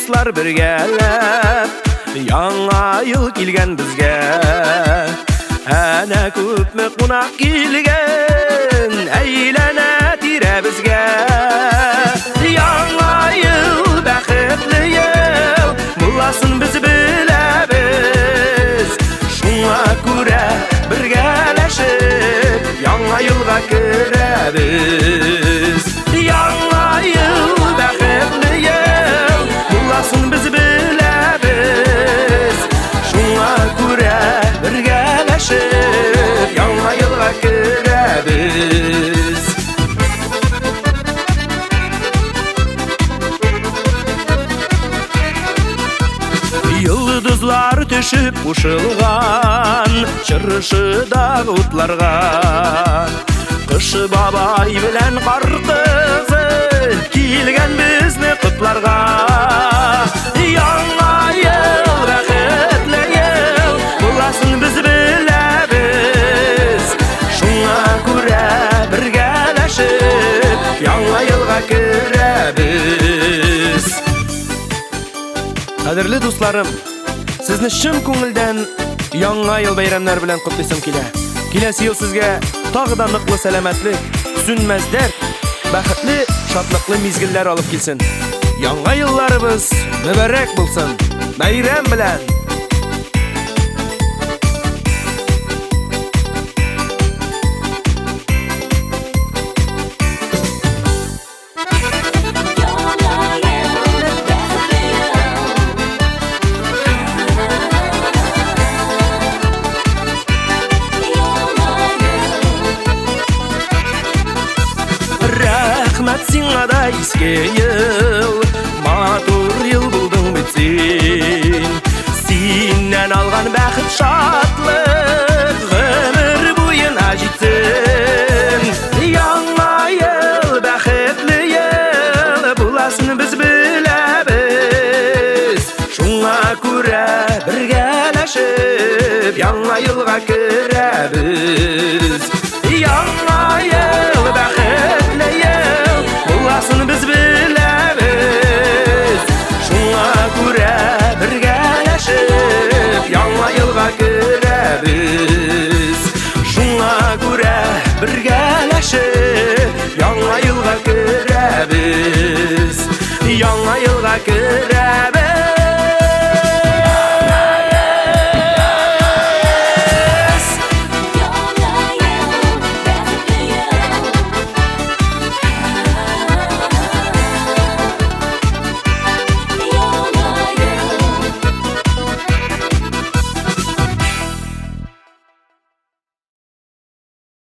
дуслар бергәләп, Яңа ел килгән безгә. Әнә күпме кунак килгән, әйләнә тирәбезгә. Яңа ел, бәхетле ел, буласын без беләбез. Шуңа күрә бергәләшеп, яңа елга керәбез. Яңа ел, бәхетле ел, буласын без беләбез. Шуңа күрә бергәләшеп, яңа елга керәбез. Йолдызлар төшеп кушылган чыршыдагы утларга. Кыш бабай белән кар кызы килгән безне котларга. Яңа ел, бәхетле ел, буласын без беләбез. Шуңа күрә бергәләшеп, яңа елга керәбез. Кадерле дусларым, сезне чын күңелдән Яңа ел бәйрәмнәре белән котлыйсым килә. Киләсе ел сезгә тагы да ныклы сәламәтлек, сүнмәс дәрт, бәхетле, шатлыклы мизгелләр алып килсен. Яңа елларыбыз мөбарәк булсын! Бәйрәм белән! Рәхмәт сиңа да иске ел, матур ел булдың бит син. Синнән алган бәхет шатлык гомер буена җитсен. Яңа ел, бәхетле ел буласын без беләбез. Шуңа күрә бергәләшеп яңа елга керәбез.